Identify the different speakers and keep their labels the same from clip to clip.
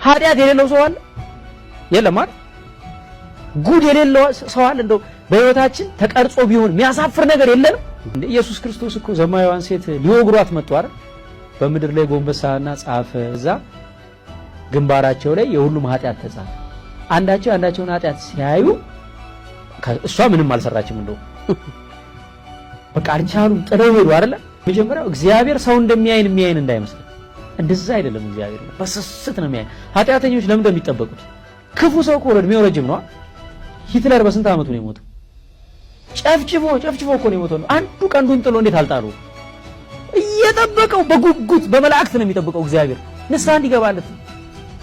Speaker 1: ኃጢአት የሌለው ሰው አለ? የለም አይደል? ጉድ የሌለው ሰው አለ? እንደው በህይወታችን ተቀርጾ ቢሆን የሚያሳፍር ነገር የለንም? እንደ ኢየሱስ ክርስቶስ እኮ ዘማዊዋን ሴት ሊወግሯት መጡ አይደል? በምድር ላይ ጎንበሳና ጻፈ። እዛ ግንባራቸው ላይ የሁሉም ኃጢአት ተጻፈ። አንዳቸው አንዳቸውን ኃጢአት ሲያዩ እሷ ምንም አልሰራችም፣ እንደው በቃ አልቻሉም፣ ጥለው ሄዱ አይደለ? መጀመሪያው እግዚአብሔር ሰው እንደሚያይን የሚያይን እንዳይመስል፣ እንደዛ አይደለም። እግዚአብሔር በስስት ነው የሚያይን። ኃጢአተኞች ለምን እንደሚጠበቁት ክፉ ሰው እኮ እድሜው ረጅም ነው። ሂትለር በስንት ዓመቱ ነው የሞተው? ጨፍጭፎ ጨፍጭፎ እኮ ነው የሞተው። አንዱ ቀንዱን ጥሎ እንዴት አልጣሉ? እየጠበቀው በጉጉት በመላእክት ነው የሚጠብቀው እግዚአብሔር ንስሐ እንዲገባለት።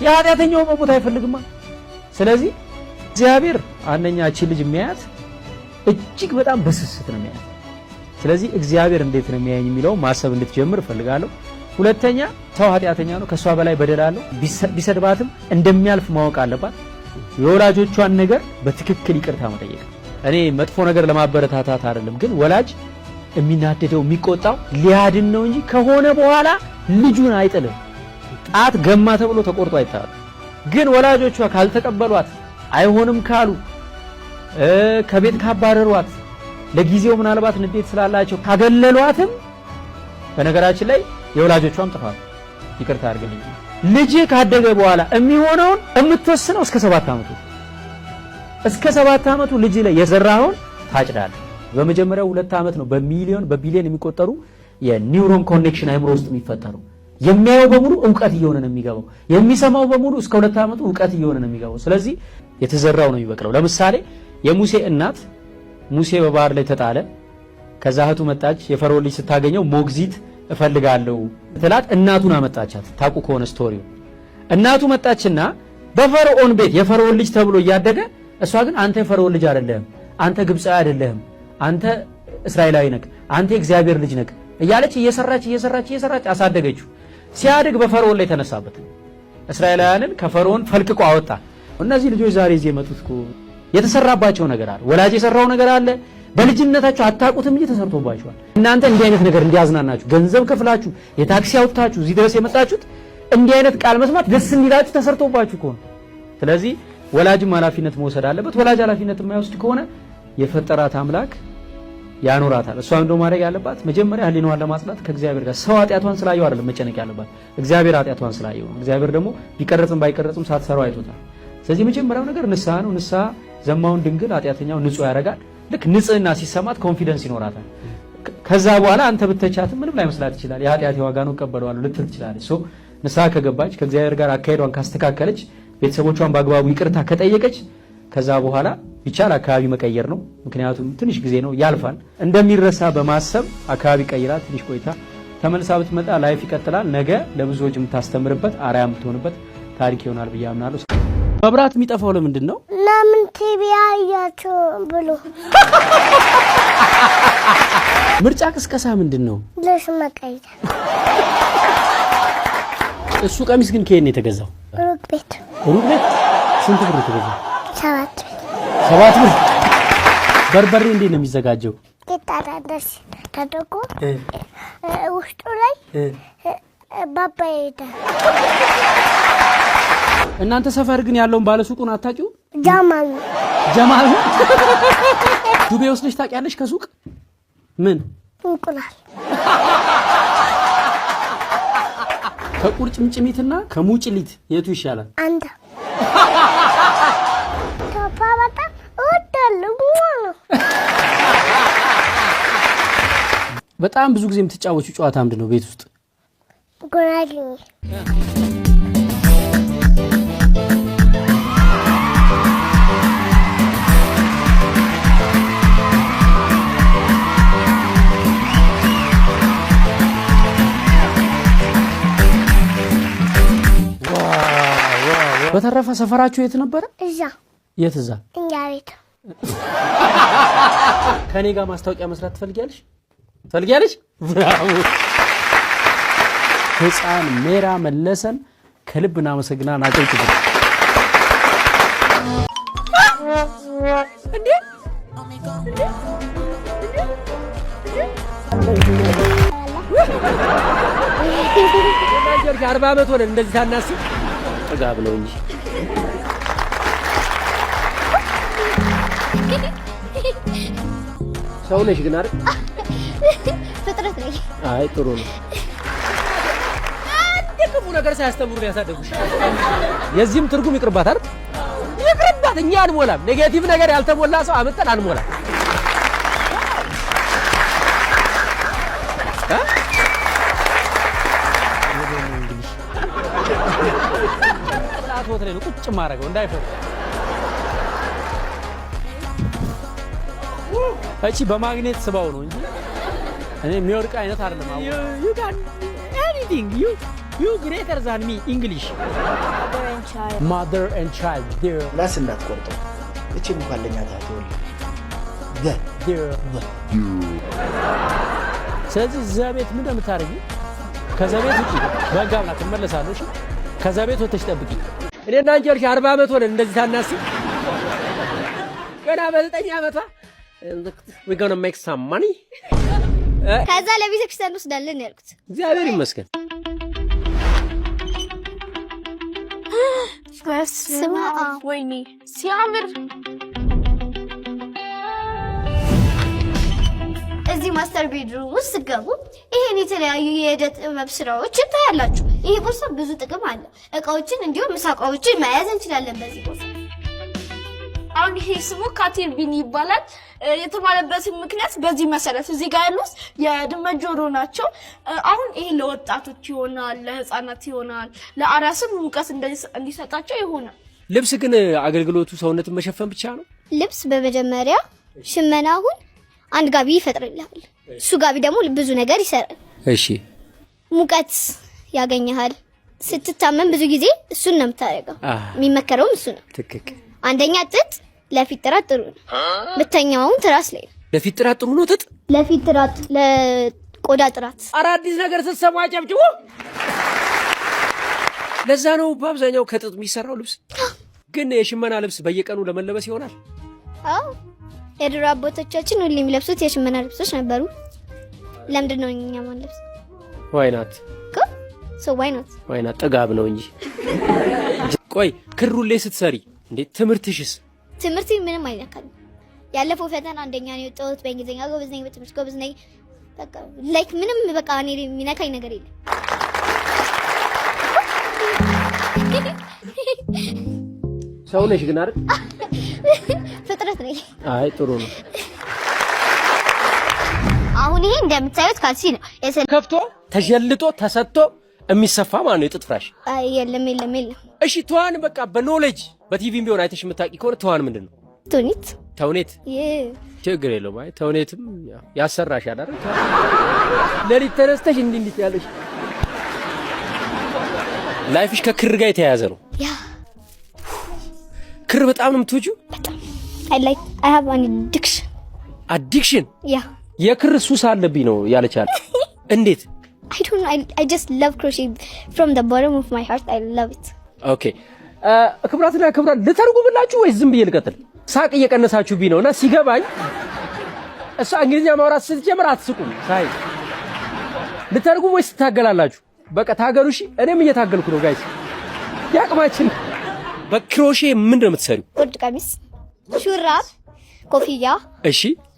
Speaker 1: የኃጢአተኛው መሞት አይፈልግማ። ስለዚህ እግዚአብሔር አንደኛ እቺ ልጅ የሚያያት እጅግ በጣም በስስት ነው የሚያያት። ስለዚህ እግዚአብሔር እንዴት ነው የሚያየኝ የሚለው ማሰብ እንድትጀምር እፈልጋለሁ። ሁለተኛ ሰው ኃጢአተኛ ነው፣ ከሷ በላይ በደል አለው። ቢሰድባትም እንደሚያልፍ ማወቅ አለባት። የወላጆቿን ነገር በትክክል ይቅርታ መጠየቅ። እኔ መጥፎ ነገር ለማበረታታት አይደለም፣ ግን ወላጅ የሚናደደው የሚቆጣው ሊያድን ነው እንጂ ከሆነ በኋላ ልጁን አይጥልም። ጣት ገማ ተብሎ ተቆርጦ አይጣልም። ግን ወላጆቿ ካልተቀበሏት፣ አይሆንም ካሉ፣ ከቤት ካባረሯት፣ ለጊዜው ምናልባት ንዴት ስላላቸው ካገለሏትም፣ በነገራችን ላይ የወላጆቿም ጥፋት ይቅርታ አድርግልኝ። ልጅ ካደገ በኋላ የሚሆነውን የምትወስነው እስከ 7 ዓመቱ፣ እስከ 7 ዓመቱ ልጅ ላይ የዘራኸውን ታጭዳለህ። በመጀመሪያው 2 ዓመት ነው በሚሊዮን በቢሊዮን የሚቆጠሩ የ neuron connection አይምሮ ውስጥ የሚፈጠረው። የሚያየው በሙሉ እውቀት እየሆነ ነው የሚገባው። የሚሰማው በሙሉ እስከ 2 ዓመቱ እውቀት እየሆነ ነው የሚገባው። ስለዚህ የተዘራው ነው የሚበቅለው። ለምሳሌ የሙሴ እናት፣ ሙሴ በባህር ላይ ተጣለ። ከዛ እህቱ መጣች። የፈርዖን ልጅ ስታገኘው ሞግዚት እፈልጋለሁ ትላት እናቱን አመጣቻት። ታውቁ ከሆነ story ው እናቱ መጣችና በፈርዖን ቤት የፈርዖን ልጅ ተብሎ እያደገ እሷ ግን አንተ የፈርዖን ልጅ አይደለህም፣ አንተ ግብፃዊ አይደለህም፣ አንተ እስራኤላዊ ነህ፣ አንተ የእግዚአብሔር ልጅ ነህ እያለች እየሰራች እየሰራች እየሰራች አሳደገችው። ሲያድግ በፈርዖን ላይ ተነሳበት። እስራኤላውያንን ከፈርዖን ፈልቅቆ አወጣ። እነዚህ ልጆች ዛሬ እዚህ የመጡት እኮ የተሰራባቸው ነገር አለ። ወላጅ የሰራው ነገር አለ። በልጅነታችሁ አታውቁትም እንጂ ተሰርቶባችኋል። እናንተ እንዲህ አይነት ነገር እንዲያዝናናችሁ ገንዘብ ከፍላችሁ የታክሲ አውጥታችሁ እዚህ ድረስ የመጣችሁት እንዲህ አይነት ቃል መስማት ደስ እንዲላችሁ ተሰርቶባችሁ እኮ ነው። ስለዚህ ወላጅም ኃላፊነት መውሰድ አለበት። ወላጅ ኃላፊነት የማይወስድ ከሆነ የፈጠራት አምላክ ያኖራታል። እሷም እንደው ማድረግ ያለባት መጀመሪያ ሕሊናዋን ለማጽዳት ከእግዚአብሔር ጋር፣ ሰው ኃጢአቷን ስላየው አይደለም መጨነቅ ያለባት፣ እግዚአብሔር ኃጢአቷን ስላየው ነው። እግዚአብሔር ደግሞ ቢቀረጽም ባይቀረጽም ሳትሰራው አይቶታል። ስለዚህ መጀመሪያው ነገር ንስሐ ነው። ንስሐ ዘማውን ድንግል ኃጢአተኛውን ንጹህ ያደርጋል። ልክ ንጽህና ሲሰማት confidence ይኖራታል። ከዛ በኋላ አንተ ብተቻትም ምንም ላይመስላት ይችላል። የኃጢአቴ ዋጋ ነው እቀበለዋለሁ ልትል ትችላለች። So ንስሐ ከገባች፣ ከእግዚአብሔር ጋር አካሄዷን ካስተካከለች፣ ቤተሰቦቿን በአግባቡ ይቅርታ ከጠየቀች፣ ከዛ በኋላ ቢቻል አካባቢ መቀየር ነው። ምክንያቱም ትንሽ ጊዜ ነው ያልፋል። እንደሚረሳ በማሰብ አካባቢ ቀይራ ትንሽ ቆይታ ተመልሳ ብትመጣ life ይቀጥላል። ነገ ለብዙዎች የምታስተምርበት አርአያ የምትሆንበት ታሪክ ይሆናል ብዬ አምናለሁ። መብራት የሚጠፋው ለምንድን ነው?
Speaker 2: ለምን ቲቪ አያችሁ ብሎ።
Speaker 1: ምርጫ ቅስቀሳ ምንድን ነው?
Speaker 2: ልብስ መቀየር።
Speaker 1: እሱ ቀሚስ ግን ከየት ነው የተገዛው?
Speaker 2: ሩቅ ቤት።
Speaker 1: ሩቅ ቤት ስንት ብር የተገዛው?
Speaker 2: 7 ብር።
Speaker 1: 7 ብር። በርበሬ እንዴት ነው የሚዘጋጀው?
Speaker 2: ቂጣ እንደዚህ ተደርጎ ውስጡ ላይ ባባዬ ይሄዳል።
Speaker 1: እናንተ ሰፈር ግን ያለውን ባለሱቁን አታውቂውም?
Speaker 2: ጃማል ነው።
Speaker 1: ጀማል ነው። ዱቤ ወስደሽ ታውቂያለሽ ከሱቅ? ምን?
Speaker 2: እንቁላል።
Speaker 1: ከቁርጭምጭሚትና ከሙጭሊት የቱ ይሻላል?
Speaker 2: አንድ ቶፓ በጣም እወዳለሁ ነው።
Speaker 1: በጣም ብዙ ጊዜ የምትጫወቹ ጨዋታ ምንድን ነው ቤት ውስጥ?
Speaker 2: ጉራጌ።
Speaker 1: በተረፈ ሰፈራችሁ የት ነበረ?
Speaker 2: እዛ።
Speaker 1: የት እዛ?
Speaker 2: እኛ ቤት።
Speaker 1: ከኔ ጋር ማስታወቂያ መስራት ትፈልጊያለሽ? ትፈልጊያለሽ? ብራቮ! ህፃን ሜራ መለሰን ከልብ እናመሰግናለን። አጨብጭቡ።
Speaker 3: እንዴ? እንዴ?
Speaker 1: 40 ዓመት ሆነን እንደዚህ ሳናስብ። ጥጋብ ነው እንጂ። ሰው ነሽ ግን አይደል?
Speaker 2: ፍጥረት ነኝ።
Speaker 1: አይ፣ ጥሩ ነው። አንድ ክፉ ነገር ሳያስተምሩ ነው ያሳደጉሽ። የዚህም ትርጉም ይቅርባት አይደል? ይቅርባት። እኛ አንሞላም። Negative ነገር ያልተሞላ ሰው አምጥተን አንሞላም። እ? እንግሊሽ ጣቶት ላይ ነው ቁጭ ማድረገው እንዳይፈሩ። እቺ በማግኔት ስባው ነው እንጂ እኔ የሚወድቅ አይነት አይደለም። You can anything. You greater than me English. Mother and child there.
Speaker 4: ላስ እንዳትቆርጠው። እቺ እንኳን ለኛ ታትወል።
Speaker 1: There. ስለዚህ እዛ ቤት ምን እንደምታደርጊ፣ ከዛ ቤት ውጪ በህግ አምላክ እመለሳለሁ። እሺ፣ ከዛ ቤት ወጥተሽ ጠብቂ። እኔና አንቺ ያልሽ 40 ዓመት ሆነን እንደዚህ ሳናስብ ገና በ9 ዓመቷ we gonna make some money.
Speaker 2: ከዛ ለቤተ ክርስቲያን እንወስዳለን ያልኩት።
Speaker 1: እግዚአብሔር ይመስገን።
Speaker 2: በስመ አብ!
Speaker 5: ወይኔ ሲያምር!
Speaker 2: እዚህ master bedroom ውስጥ ስትገቡ ይሄን የተለያዩ የእደ ጥበብ ስራዎችን ታያላችሁ። ይሄ ቦርሳ ብዙ ጥቅም አለው። እቃዎችን እንዲሁም ምሳ እቃዎችን መያዝ እንችላለን በዚህ ቦርሳ።
Speaker 5: አሁን ይሄ ስሙ cat ear bean ይባላል። የተባለበትን ምክንያት በዚህ መሰረት እዚህ ጋር ያሉት የድመት ጆሮ ናቸው። አሁን ይሄ ለወጣቶች ይሆናል፣ ለህፃናት ይሆናል፣ ለአራስም ሙቀት እንዲሰጣቸው ይሆናል።
Speaker 1: ልብስ ግን አገልግሎቱ ሰውነትን መሸፈን ብቻ ነው?
Speaker 2: ልብስ በመጀመሪያ ሽመና አሁን አንድ ጋቢ ይፈጥርልሃል። እሱ ጋቢ ደግሞ ብዙ ነገር ይሰራል። ሙቀት ያገኝሃል። ስትታመም ብዙ ጊዜ እሱን ነው የምታደርገው። የሚመከረውም እሱ ነው። አንደኛ ጥጥ ለፊት ጥራት ጥሩ ነው። ምተኛውን ትራስ ላይ ነው።
Speaker 1: ለፊት ጥራት ጥሩ ነው ጥጥ?
Speaker 2: ለፊት ጥራት፣ ለቆዳ ጥራት።
Speaker 1: ኧረ አዲስ ነገር ስትሰሙ አጨብጭቡ። ለዛ ነው በአብዛኛው ከጥጥ የሚሰራው ልብስ። ግን የሽመና ልብስ በየቀኑ ለመለበስ ይሆናል?
Speaker 2: አዎ፣ የድሮ አባቶቻችን ሁሌ የሚለብሱት የሽመና ልብሶች ነበሩ። ለምንድን ነው እኛ ማንለብስ?
Speaker 1: Why not?
Speaker 2: እኮ so why not?
Speaker 1: Why not? ጥጋብ ነው እንጂ። ቆይ፣ ክሩሌ ስትሰሪ እንዴ ትምህርትሽስ?
Speaker 2: ትምህርት ምንም አይነካል። ያለፈው ፈተና አንደኛ ነው የወጣሁት። በእንግሊዝኛ ጎበዝ ነኝ፣ በትምህርት ጎበዝ ነኝ። በቃ like ምንም በቃ እኔ የሚነካኝ ነገር የለም።
Speaker 1: ሰው ነሽ ግን አይደል?
Speaker 2: ፍጥረት ነኝ።
Speaker 1: አይ፣ ጥሩ ነው።
Speaker 2: አሁን ይሄ እንደምታዩት ካልሲ ነው።
Speaker 1: ከፍቶ ተሸልጦ ተሰጥቶ የሚሰፋ ማለት ነው የጥጥ ፍራሽ።
Speaker 2: አይ፣ የለም የለም የለም።
Speaker 1: እሺ፣ ትዋን በቃ በ knowledge በቲቪም ቢሆን አይተሽ የምታውቂ ከሆነ ትዋን ምንድን ነው?
Speaker 2: ተውኔት።
Speaker 1: ተውኔት። ችግር የለውም። አይ፣ ተውኔትም ያው ያሰራሻል አይደል? ሌሊት ተነስተሽ እንዲህ እንዲህ ያለሽ life ሽ ከክር ጋር የተያያዘ ነው።
Speaker 2: Yeah.
Speaker 1: ክር በጣም ነው የምትወጂው?
Speaker 2: በጣም። I like I have an addiction.
Speaker 1: Addiction?
Speaker 2: Yeah.
Speaker 1: የክር ሱስ አለብኝ ነው ያለቻል። እንዴት?
Speaker 2: I don't know. I just love crochet from the bottom of my heart. I love it.
Speaker 1: Okay፣ ክቡራትና ክቡራን፣ ልተርጉምላችሁ ወይስ ዝም ብዬ ልቀጥል? ሳቅ እየቀነሳችሁብኝ ነው እና ሲገባኝ እሷ እንግሊዝኛ ማውራት ስትጀምር አትስቁም። ሳይ ልተርጉም ወይስ ትታገላላችሁ? በቃ ታገሉ። እሺ፣ እኔም እየታገልኩ ነው guys። ያቅማችን። በ crochet ምንድን ነው የምትሰሪው?
Speaker 2: ጉርድ ቀሚስ፣ ሹራብ፣ ኮፍያ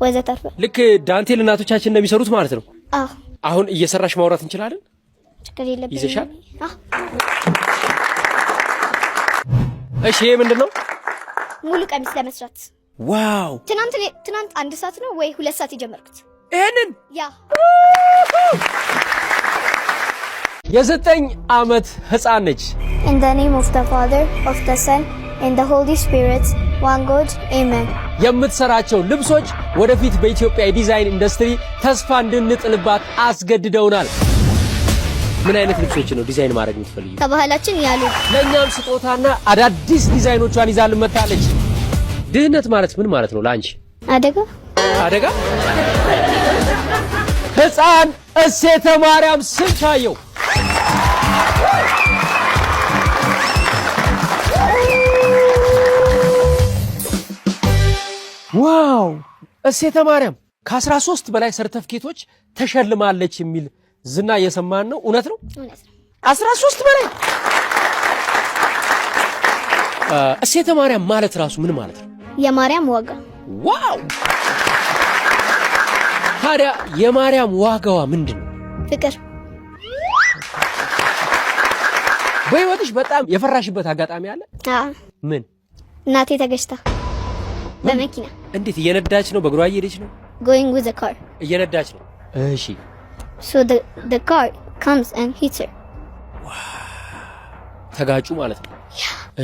Speaker 2: ወዘተርፈ።
Speaker 1: ልክ ዳንቴል እናቶቻችን እንደሚሰሩት ማለት ነው።
Speaker 2: አዎ።
Speaker 1: አሁን እየሰራሽ ማውራት እንችላለን?
Speaker 2: ችግር የለብኝም።
Speaker 1: ይዘሻል?
Speaker 2: አዎ።
Speaker 1: እሺ፣ ይሄ ምንድን ነው?
Speaker 2: ሙሉ ቀሚስ ለመስራት። ትናንት ትናንት 1 ሰዓት ነው ወይ 2 ሰዓት የጀመርኩት።
Speaker 1: ይሄንን?
Speaker 2: Yeah.
Speaker 1: የ9 ዓመት ህፃን ነች።
Speaker 2: In the name of the Father, of the Son, and the Holy Spirit, one God, Amen.
Speaker 1: የምትሰራቸው ልብሶች ወደፊት በኢትዮጵያ የዲዛይን ኢንዱስትሪ ተስፋ እንድንጥልባት አስገድደውናል። ምን አይነት ልብሶች ነው ዲዛይን ማድረግ የምትፈልጊው?
Speaker 2: ከባህላችን ያሉ።
Speaker 1: ለእኛም ስጦታና አዳዲስ ዲዛይኖቿን ይዛልን መጥታለች። ድህነት ማለት ምን ማለት ነው ለአንቺ?
Speaker 2: አደጋ።
Speaker 1: አደጋ። ህፃን እሴተ ማርያም ስንታየው። Wow! እሴተ ማርያም ከ13 በላይ ሰርተፍኬቶች ተሸልማለች የሚል ዝና እየሰማን ነው። እውነት ነው?
Speaker 2: እውነት ነው።
Speaker 1: 13 በላይ።
Speaker 6: እሴተ ማርያም ማለት ራሱ ምን ማለት ነው?
Speaker 2: የማርያም ዋጋ።
Speaker 6: Wow! ታዲያ የማርያም ዋጋዋ ምንድን ነው?
Speaker 2: ፍቅር።
Speaker 6: በህይወትሽ በጣም የፈራሽበት አጋጣሚ አለ?
Speaker 2: አዎ።
Speaker 6: ምን?
Speaker 2: እናቴ ተገጭታ በመኪና።
Speaker 6: እንዴት? እየነዳች ነው? በእግሯ እየሄደች ነው?
Speaker 2: Going with a car.
Speaker 6: እየነዳች ነው። እሺ።
Speaker 2: So the car comes and hits her.
Speaker 6: ተጋጩ ማለት ነው።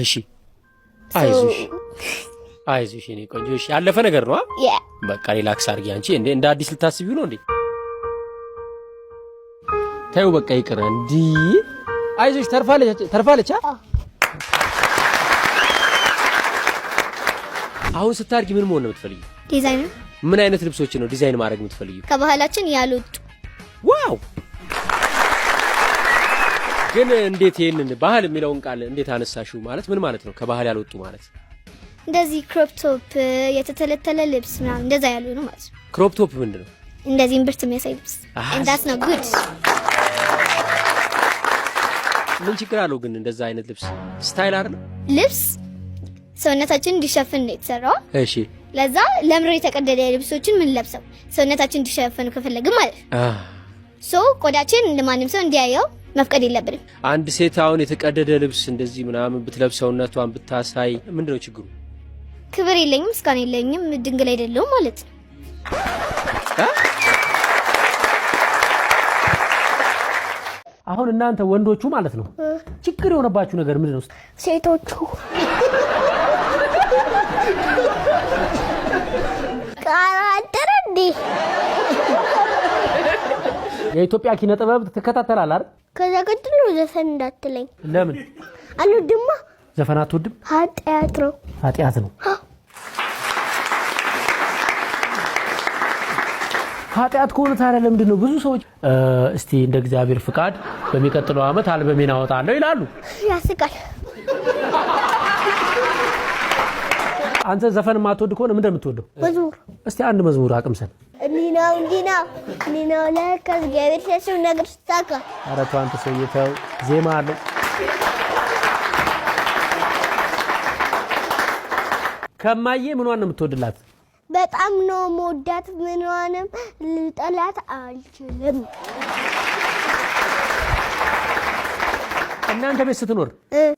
Speaker 6: እሺ፣ አይዞሽ አይዞሽ የኔ ቆንጆ። እሺ፣ ያለፈ ነገር ነው። አ?
Speaker 2: Yeah.
Speaker 6: በቃ relax አድርጊ። አንቺ እንዴ እንደ አዲስ ልታስቢው ነው እንዴ? ተይው በቃ ይቅር። እንዲህ አይዞሽ፣ ተርፋለች ተርፋለች። አ? አሁን ስታድጊ ምን መሆን ነው የምትፈልጊው?
Speaker 2: ዲዛይነር።
Speaker 6: ምን አይነት ልብሶችን ነው ዲዛይን ማድረግ የምትፈልጊው?
Speaker 2: ከባህላችን ያልወጡ።
Speaker 6: Wow! ግን እንዴት ይሄንን ባህል የሚለውን ቃል እንዴት አነሳሽው? ማለት ምን ማለት ነው? ከባህል ያልወጡ ማለት?
Speaker 2: እንደዚህ crop top፣ የተተለተለ ልብስ ምናምን እንደዛ ያሉ ነው ማለት ነው።
Speaker 6: Crop top ምንድን ነው?
Speaker 2: እንደዚህ እምብርት የሚያሳይ ልብስ and that's not good.
Speaker 6: ምን ችግር አለው ግን እንደዛ አይነት ልብስ style አይደለም?
Speaker 2: ልብስ ሰውነታችን እንዲሸፍን ነው የተሰራው። ለዛ ለምሮ የተቀደደ ልብሶችን ምን ለብሰው ሰውነታችን እንዲሸፍን ከፈለግን ማለት ነው። So ቆዳችን ለማንም ሰው እንዲያየው መፍቀድ የለብንም።
Speaker 6: አንድ ሴት አሁን የተቀደደ ልብስ እንደዚህ ምናምን ብትለብስ ሰውነቷን ብታሳይ ምንድነው ችግሩ?
Speaker 2: ክብር የለኝም፣ እስካሁን የለኝም፣ ድንግል አይደለሁም ማለት ነው።
Speaker 6: አ?
Speaker 1: አሁን እናንተ ወንዶቹ ማለት ነው ችግር የሆነባችሁ ነገር ምንድን ነው?
Speaker 2: ሴቶቹ ቃራጠረ እንዴ?
Speaker 1: የኢትዮጵያ ኪነ ጥበብ ትከታተላለህ አይደል?
Speaker 2: ከዛ ቀጥሎ ዘፈን እንዳትለኝ።
Speaker 1: ለምን?
Speaker 2: አልወድማ።
Speaker 1: ዘፈን አትወድም?
Speaker 2: ኃጢአት ነው።
Speaker 1: ኃጢአት ነው። ኃጢአት ከሆነ ታዲያ ለምንድን ነው ብዙ ሰዎች እስቲ እንደ እግዚአብሔር ፍቃድ በሚቀጥለው ዓመት አልበሜን አወጣለሁ ይላሉ?
Speaker 2: ያስቃል።
Speaker 1: አንተ ዘፈን የማትወድ ከሆነ ምንድን ነው የምትወደው?
Speaker 2: መዝሙር።
Speaker 1: እስቲ አንድ መዝሙር አቅምሰን።
Speaker 2: እንዲህ ነው፣ እንዲህ ነው፣ እንዲህ ነው፣ ለካ እግዚአብሔር ሲያስብ ነገር ሲሳካ።
Speaker 1: ኧረ ተው አንተ ሰውዬ ተው፣ ዜማ አለው። ከማዬ ምኗን ነው የምትወድላት?
Speaker 2: በጣም ነው የምወዳት። ምኗንም ልጠላት አልችልም።
Speaker 1: እናንተ ቤት ስትኖር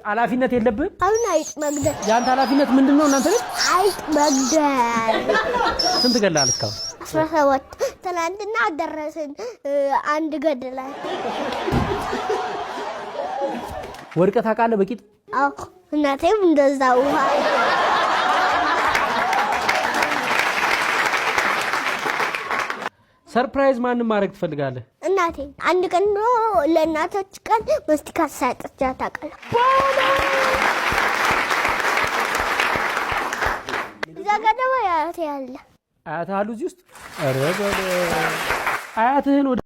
Speaker 1: ኃላፊነት የለብህም?
Speaker 2: አሁን አይጥ መግደል።
Speaker 1: የአንተ ኃላፊነት ምንድን ነው እናንተ ቤት?
Speaker 2: አይጥ መግደል።
Speaker 1: ስንት ገድለሃል እስካሁን?
Speaker 2: 17። ትናንትና ደረስን አንድ ገድላል።
Speaker 1: ወድቀህ ታውቃለህ በቂጥ?
Speaker 2: አዎ፣ እናቴም እንደዛ ውሃ።
Speaker 1: Surprise ማንም ማድረግ ትፈልጋለህ?
Speaker 2: እናቴ። አንድ ቀን ነው ለእናቶች ቀን መስቲካ ሰጥቻት አውቃለሁ። እዛ ጋር ደግሞ አያቴ አለ።
Speaker 1: አያትህ አሉ እዚህ ውስጥ? ኧረ በለው። አያትህን ወደ